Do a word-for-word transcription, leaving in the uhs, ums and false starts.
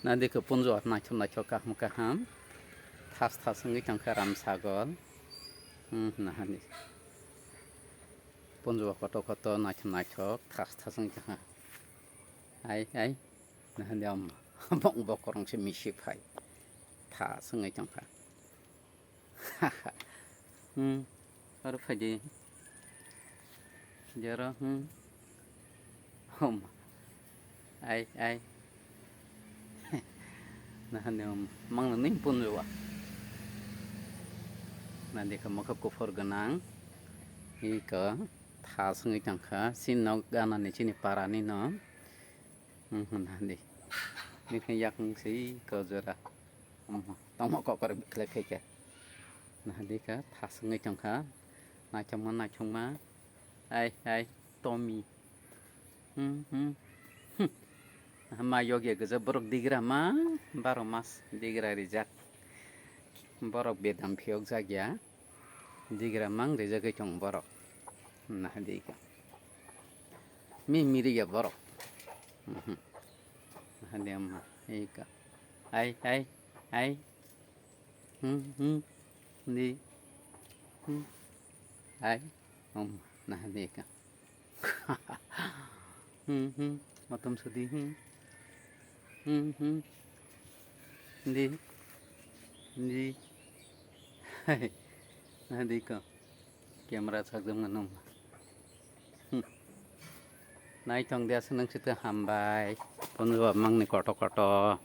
Nadikhe punjo naithok naithok kaham kaham. Thas thas wngwi tongkha ram sagol. Hmm, nahani. Punjo koto koto naithok naithok thas thas wngwi tongkha. Ai, ai. Nahani om. Bong bokorong se misi phai. Thas wngwi tongkha. Hmm, aro phaidi. Jero, hmm. Hom. Ai, ai. Nahani om, mangno ning punjua. Nadikhe mokhe kuphur gwnang. Iko thas wngwi tongkha. Chini nok ganani chini parani no. Hmm, hmm, nahadi. Bini yakung se iko jora. Hmm, tongmo kokor bikhlai khaikha. Nahadi kha, thas wngwi tongkha. Naithokma, naithokma. Ai, ai, Tommy. Hmm, hmm. Hmm. Ma yogya gija borok digra ma, baro mas digra rijak. Borok bedam phiyok jakya. Digra mang rijagwi tong borok. Nahadi ka. Mi miriya borok. Mhm. Nahadi amma. Ika. Ai, ai, ai. Hmm, hmm. Di. Hmm. Ai. Om. Nahadi ka. Hmm, hmm. Matom sudi. Hmm. Hmm, hmm. Di. Di. Hai. Nahadi ka. Camera chakjak mano. Hmm. Naithok dia swnang sita hambai. Punjab mangni koto koto.